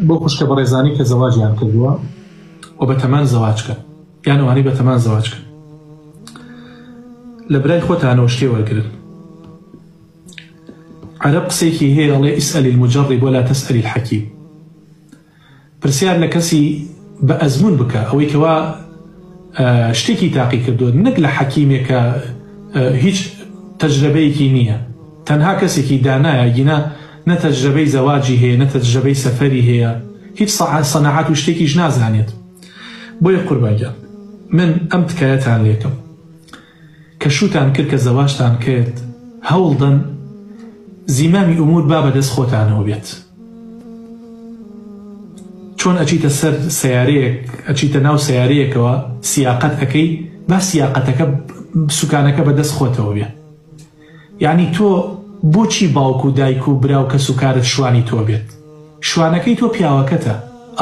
بۆ خوشکە بەڕێزانی کە زەواجیان کردووە و بەتەمان زەواج کەن یان ئەوانەی بەتەمان زەواج کەن لە برای خۆتانەوە شتێ وەرگرن. عەرەب قسەیەکی هەیە ئەڵێ اسأل المجرب ولا تسأل الحکیم. پرسیار لە کەسی بە ئەزموون بکە ئەوەی کەوا شتێکی تاقی کردووە نەک لە حەکیمێک کە هیچ تەجرەبەیەکی نییە تەنها کەسێکی دانایە گینا نە تەجرەبەی زەواجی هەیە نە تەجرەبەی سەفەری هەیە هیچ سەنعات و شتێکیش نازانێت بۆیە قوربان گیان من ئەم تکایەتان لێکەم کە شوتان کرد کە زەواجتان کرد هەوڵدەن زیمامی ئومور با بەدەست خۆتانەوە بێت چۆن ئەچیتە سەر سەیارەیەک ئەچیتە ناو سەیارەیەکەوە سیاقەت ئەکەی با سیاقەتەکە سوکانەکە بەدەست خۆتەوە بێ یعنی تۆ بۆچی باوک و دایک و برا و کەس و کارت شوانی تۆ بێت شوانەکەی تۆ پیاوەکەتە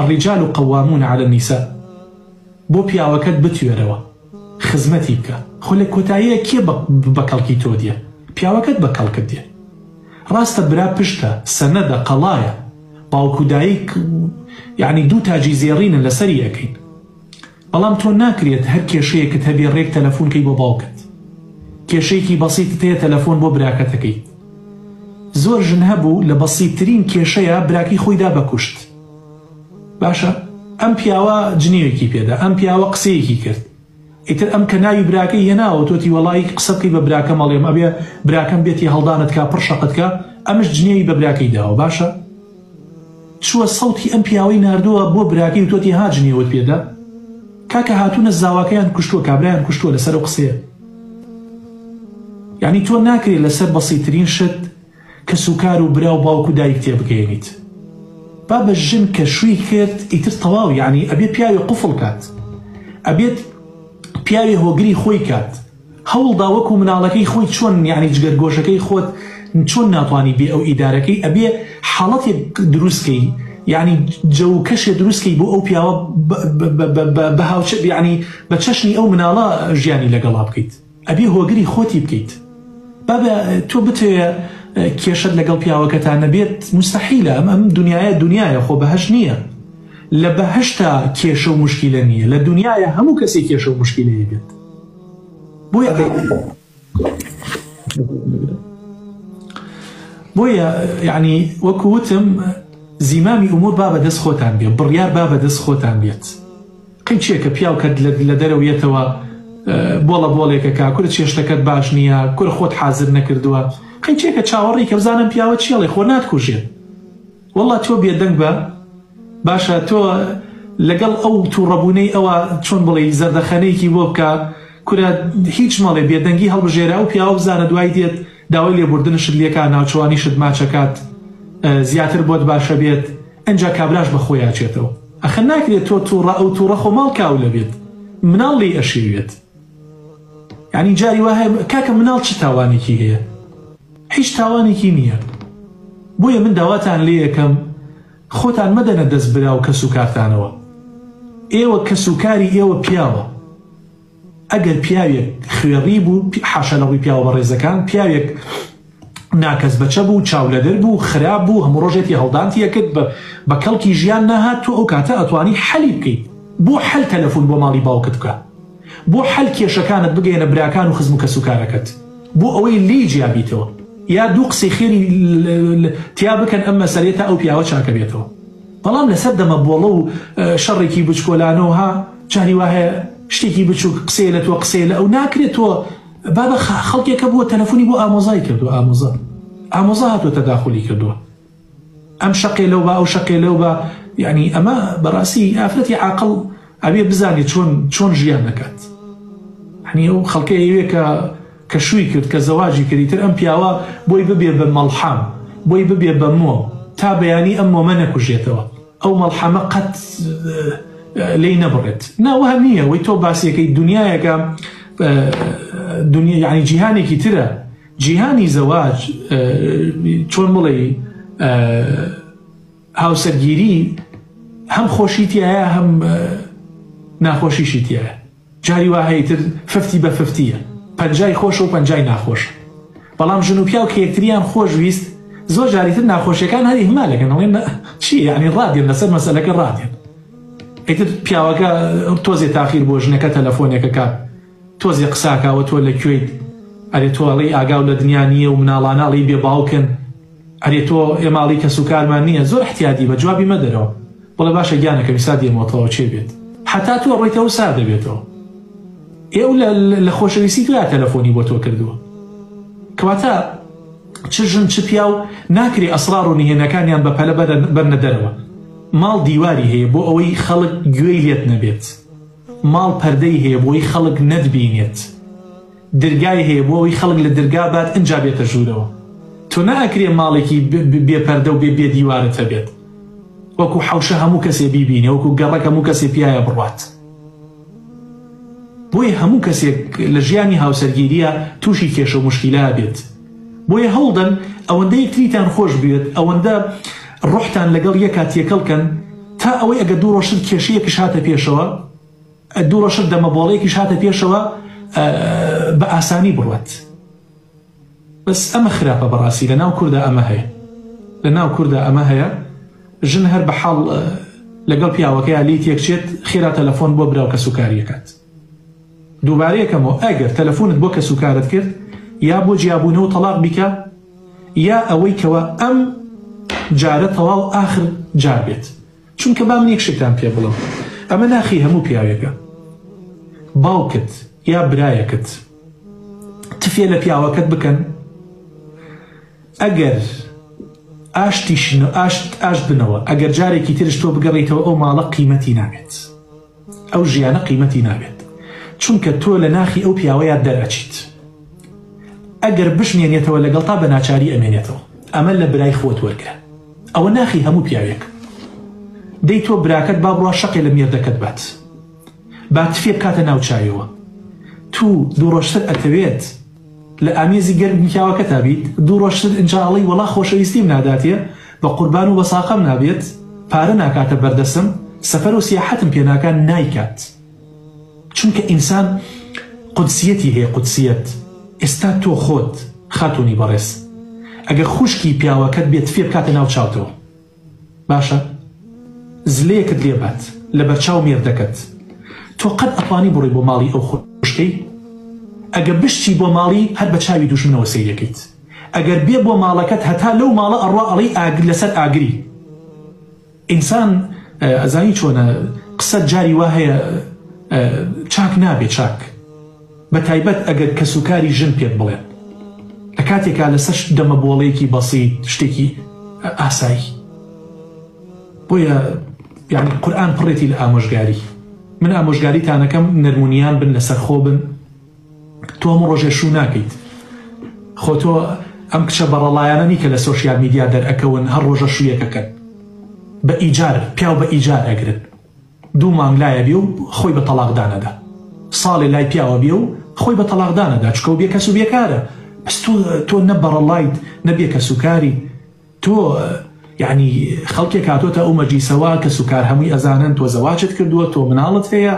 الرجال قوامون علی النساء بۆ پیاوەکەت بتوێرەوە خزمەتی بکە خۆ لە کۆتاییا کێ بە کەڵکی تۆ دێ پیاوەکەت بە کەڵکت دێ ڕاستە برا پشتە سەنەدە قەڵایە باوک و دایک یانی دوو تاجی زێڕینن لەسەری ئەکەین بەڵام تۆ ناکرێت هەر کێشەیەکت هەبێ ڕێک تەلەفون کەی بۆ باوکت کێشەیەکی بەسیتت هەیە تەلەفۆن بۆ براکەتەکەی زۆر ژن هەبوو لە بەسیترین کێشەیە براکەی خۆی دا بەکوشت باشە ئەم پیاوە جنێوێکی پێدا ئەم پیاوە قسەیەکی کرد ئیتر ئەم کە ناوی براکەی هێناوە تۆتی وەڵایی قسە بکەی بە براکەم ئەڵێم ئەبێ براکەم بێتی هەڵدانت کا پڕ شەقت کا ئەمش جنێوی بە براکەی داوە باشە چووە سەوتی ئەم پیاوەی ناردووە بۆ براکەی و تۆتی ها جنێوت پێدا کاکە هاتوونە زاواکەیان کوشتووە کابرایان کوشتووە لەسەر ئەو قسەیە یعنی تۆ ناکرێت لەسەر بەسیترین شت کەسوکار و برا و باوک و دایک تێبگەیەنیت بابە ژن کە شوی کرد ئیتر تەواو یانی ئەبێ پیاوێ قفڵ کات ئەبێت پیاوێ هۆگری خۆی کات هەوڵدا وەکو مناڵەکەی خۆی چۆن یانی جگەر گۆشەکەی خۆت چۆن ناتوانی بێ ئەو ئیدارەکەی ئەبێ حاڵەتێک دروستکەی یعنی جەو کەشێ دروستکەی بۆ ئەو پیاوە بە هاوچ یعنی بە چەشنی ئەو مناڵە ژیانی لەگەڵا بکەیت ئەبێ هۆگری خۆتی بکەیت بابە تۆ بتەوێ کێشەت لەگەڵ پیاوەکەتا نەبێت موستەحیلە ئەم ئەم دنیایە دنیایە خۆ بەهەشت نییە لە بەهەشتا کێشە و مشکیلە نییە لە دنیایە هەموو کەسێک کێشە و مشکیلەیە بێت بۆیە بۆیە یعنی وەکو وتم زیمامی ئومور با بەدەست خۆتان بێ بڕیار با بەدەست خۆتان بێت قەی چیە کە پیاو کە لە دەرەوە یەتەوە بۆڵە بۆڵێکە کا کورە چێشتەکەت باش نییە کورە خۆت حازر نەکردووە قەی چیە کە چاوەڕێی کە بزانم پیاوە چیەڵێ خۆ ناتکوژێت واللە تۆ بێدەنگ بە باشە تۆ لەگەڵ ئەو تووڕەبوونەی ئەوە چۆن بڵێی زەردەخەنەیەکی بۆ بکە کورە هیچ مەڵێ بێدەنگی هەڵبژێرە ئەو پیاوە بزانە دوای دێت داوای لێبوردنشت لێکا ناوچەوانیشت ماچەکات زیاتر بۆت باشە بێت ئنجا کابراش بە خۆیا چێتەوە ئەخە ناکرێت تۆ توڕە ئەو توڕە خۆ ماڵ کاولە بێت مناڵ لێی ئەشێوێت یانی جاری وا هەیە کاکە مناڵ چ تاوانێکی هەیە هیچ تاوانێکی نییە بۆیە من داواتان لێ یەکەم خۆتان مەدەنە دەست برا و کەس و کارتانەوە ئێوە کەس و کاری ئێوە پیاوە ئەگەر پیاوێک خوێڕی بوو، حاشا لە ڕووی پیاوە بەڕێزەکان، پیاوێک ناکەس بەچە بوو، چاو لەدەر بوو، خراپ بوو، هەموو ڕۆژێ تێهەڵدانتی ئەکرد، بە کەڵکی ژیان نەهات، تۆ ئەو کاتە ئەتوانی حەلی بکەیت. بۆ حەل تەلەفون بۆ ماڵی باوکت بکە. بۆ حەل کێشەکانت بگەیەنە براکان و خزم و کەسوکارەکەت. بۆ ئەوەی لێی جیا بیتەوە. یا دوو قسەی خێری تیا بکەن ئەم مەسەلەیە تا ئەو پیاوە چاکەبێتەوە. بەڵام لەسەر دەمە بۆڵە و شەڕێکی بچکۆلانە و ها جاری وا هەیە شتێکی بچوک قسەیە لە تۆ قسەیە لە ئەو ناکرێت تۆ بابە خەڵکێکە بووە تەلەفۆنی بۆ ئامۆزای کردووە ئامۆزا ئامۆزا هاتووە تەداخولی کردووە ئەم شەقێ لەو با ئەو شەقێ لەو با یعنی ئەمە بەڕاستی ئافرەتی عاقڵ ئەبێ بزانێت چۆن چۆن ژیان دەکات هەنی ئەو خەڵکە ئەوێ کە کە شووی کرد کە زەواجی کرد ئیتر ئەم پیاوە بۆی ببێ بە مەڵحەم بۆی ببێ بە مۆم تا بەیانی ئەم مۆمە نەکوژێتەوە ئەو مەڵحەمە قەت لێی نەبڕێت نا وەها نییە وەی تۆ باسیەکەی دنیایەکە دنیا یعنی جیهانێکی ترە جیهانی زەواج چۆن بڵێ هاوسەرگیری هەم خۆشی تایە هەم ناخۆشیشی تایە جاری وا هەیە ئیتر ففتی بە ففتیە پەنجای خۆشە و پەنجای ناخۆشە بەڵام ژن و پیاو کە یەکتریان خۆش ویست زۆر جاری تر ناخۆشیەکان هەر ئیهمالەکەن ئەڵێن چی یعنی ڕادێن لەسەر مەسەلەکە ڕادێن ئیتر پیاوەکە تۆزێ تاخیر بۆ ژنەکە تەلەفۆنێکە کات تۆزێ قساکاوە تۆ لە کوێیت ئەرێ تۆ ئەڵێی ئاگاو لە دنیا نییە و مناڵانە ئەڵێی بێ باوکن ئەرێ تۆ ئێمە ئەڵێی کەسوکارمان نییە زۆر احتیادی بە جوابی مەدەرەوە بڵێ باشە گیانەکەم ئیستا دێمەوە تەواو چێ بێت هەتا تۆ ڕۆیتەوە سارد دەبێتەوە ئێ ئەو لە خۆشەویستی تۆیا تەلەفۆنی بۆ تۆ کردووە کەواتە چ ژن چ پیاو ناکرێ ئەسڕاڕ و نهێنەکانیان بە پەلە بەرنە دەرەوە ماڵ دیواری هەیە بۆ ئەوەی خەڵک گوێی لێت نەبێت ماڵ پەردەی هەیە بۆی خەڵک نەتبینێت درگای هەیە بۆ ئەوەی خەڵک لە درگا بات ئنجا بێتە ژوورەوە تۆ ناکرێ ماڵێکی بێ پەردە و بێ بێ دیوارت هەبێت وەکو حەوشە هەموو کەسێ بیبینێ وەکو گەڕەک هەموو کەسێ پیایە بڕوات بۆیە هەموو کەسێک لە ژیانی هاوسەرگیریە تووشی کێشە و مشکیلە بێت بۆیە هەوڵدەن ئەوەندە یەکتریتان خۆش بوێت ئەوەندە ڕۆحتان لەگەڵ یەکا تێکەڵ کەن تا ئەوەی ئەگەر دوو ڕۆژتر کێشەیەکیش هاتە پێشەوە دوو ڕۆژتر دەمەبۆڵەیەکیش هاتە پێشەوە بە ئاسانی بڕوات بەس ئەمە خراپە بەڕاستی لە ناو کوردا ئەمە هەیە لە ناو کوردا ئەمە هەیە ژن هەر بە حاڵ لەگەڵ پیاوەکەیا لێی تێکچێت خێرا تەلەفۆن بۆ برا و کەسوکاریەکات دووبارەیەکەمەوە ئەگەر تەلەفۆنت بۆ کەسوکارت کرد یا بۆ جیابوونەوە تەڵاق بیکە یا ئەوەی کەوا ئەم جارە تەواو ئاخر جار بێت چونکە با من یەک شتتان پێ بڵێم ئەمە ناخی هەموو پیاوێکە باوکت یا برایەکت تفێ لە پیاوەکەت بکەن ئەگەر ئاشتیش ئاشت ئاشت بنەوە ئەگەر جارێکی ترش تۆ بگەڕیتەوە ئەو ماڵە قیمەتی نابێت ئەو ژیانە قیمەتی نابێت چونکە تۆ لە ناخی ئەو پیاوەیا دەرئەچیت ئەگەر بشمێنێتەوە لەگەڵتا بە ناچاری ئەمێنێتەوە ئەمە لە برای خۆت وەرگرە ئەوە ناخی هەموو پیاوێک دەی تۆ براکەت با بڕوا شەقێ لە مێردەکەت بات با تفێ بکاتە ناو چاویەوە تو دوو ڕۆژتر ئەتەوێت لە ئامێزی گەرمی پیاوەکەتا بیت دوو ڕۆژتر ئینجا ئەڵێی وەڵا خۆشەویستیم ناداتێ بە قوربان و بە ساقەم نابێت پارە ناکاتە بەردەسم سەفەر و سیاحەتم پێ ناکا نایکات چونکە ئینسان قودسیەتی هەیە قودسیەت ئێستا تۆ خۆت خاتوونی بەڕێز ئەگەر خوشکی پیاوەکەت بێت تفێ بکاتە ناو چاوتەوە باشە زلەیەکت لێ بات لەبەرچاو مێردەکەت تۆ قەت ئەتوانی بڕۆی بۆ ماڵی ئەو خوشکەی؟ ئەگە بشچی بۆ ماڵی هەر بە چاوی دوژمنەوە سەیرەکەیت ئەگەر بێ بۆ ماڵەکەت هەتا لەو ماڵە ئەڕوا ئەڵێی ئاگر لەسەر ئاگری ئینسان ئەزانی چۆنە قسەت جاری وا هەیە چاک نابێ چاک بە تایبەت ئەگەر کەسوکاری ژن پێت بڵێن لە کاتێکا لەسەر دەمە بۆڵەیەکی بەسیت شتێکی ئاسایی بۆیە یعنی قورئان پڕێتی لە ئامۆژگاری من ئامۆژگاریتانەکەم نەرمونیان بن لەسەر خۆ بن تۆ هەموو ڕۆژێ شوو ناکەیت خۆ تۆ ئەم کچە بەڕەڵایانە نی کە لە سۆشیال میدیا دەرئەکەون هەر ڕۆژە شوویەکەکەن بە ئیجار پیاو بە ئیجار ئەگرن دوو مانگ لایە بێ و خۆی بە تەڵاق دانەدا ساڵێ لای پیاوە بێ و خۆی بە تەڵاق دانەدا چکە و بێ کەس و بێکارە بەس تۆ تۆ نە بەڕەڵایت نە بێ کەس و کاری تۆ یعنی خەڵکێک هاتۆتە ئەو مەجلیسەوە کەس و کار هەمووی ئەزانن تۆ زەواجت کردووە تۆ مناڵت هەیە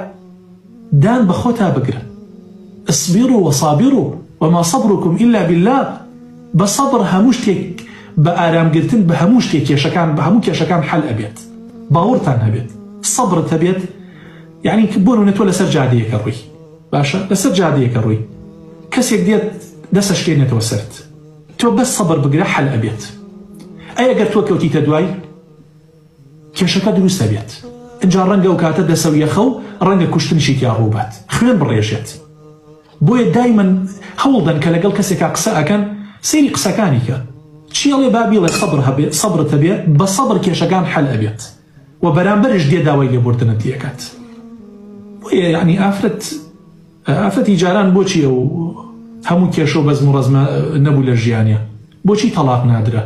دان بە خۆتا بگرە اصبروا وصابروا وما صبركم الا بالله بە سەبر هەموو شتێک بە ئارامگرتن بە هەموو شتێک کێشەکان بە هەموو کێشەکان حەل ئەبێت باوەڕتان هەبێت سەبرت هەبێت یعنی بۆ نمونە تۆ لەسەر جادەیەکە ڕۆی باشە لەسەر جادەیەکە ڕۆی کەسێک دێت دەسەشکێنێتەوە سەرت تۆ بەس سەبر بگرە حەل ئەبێت ئەی ئەگەر تۆ کەوتیتە دوای کێشەکە دروست ئەبێت ئینجا ڕەنگە ئەو کاتە دەسە و یەخە و ڕەنگە کوشتنیشی تیا ڕووبات خوێن بڕێژێت بۆیە دایمەن هەوڵدەن کە لەگەڵ کەسێکا قسە ئەکەن سەیری قسەکانی کە چی ئەڵێ با بیڵێ سەبر هەبێ سەبرت هەبێ بە سەبر کێشەکان حەل ئەبێت و بەرامبەرش دێ داوای لێبوردنت لێ ئەکات بۆیە یعنی ئافرەت ئافرەتی جاران بۆچی ئەو هەموو کێشە و بەزم و ڕەزمە نەبوو لە ژیانیا بۆچی تەڵاق نادرا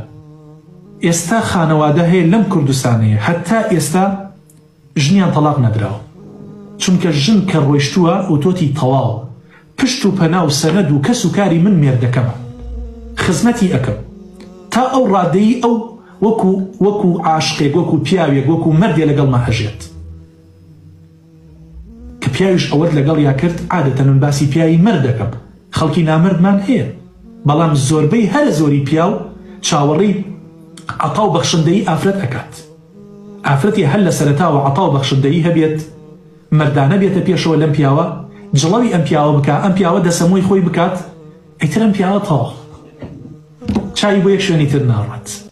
ئێستا خانەوادە هەیە لەم کوردستانەیە هەتا ئێستا ژنیان تەڵاق نەدراوە چونکە ژن کە ڕۆیشتووە وتۆتی تەواو پشت و پەنا و سەنەد و کەس و کاری من مێردەکەمە خزمەتی ئەکەم تا ئەو ڕادەی ئەو وەکو وەکو عاشقێک وەکو پیاوێک وەکو مەردێ لەگەڵما ئەژێت کە پیاویش ئەوەت لەگەڵیا کرد عادەتەن من باسی پیاوی مەرد دەکەم خەڵکی نامەردمان هەیە بەڵام زۆربەی هەرە زۆری پیاو چاوەڕێی عەتا و بەخشندەیی ئافرەت ئەکات. ئافرەتێ هەر لە سەرەتاوە عەتا و بەخشندەیی هەبێت، مەردانە بێتە پێشەوە لەم پیاوە، جڵەوی ئەم پیاوە بکا، ئەم پیاوە دەسەمۆی خۆی بکات، ئیتر ئەم پیاوە تەواو چاوی بۆ یەک شوێنی تر ناڕوات.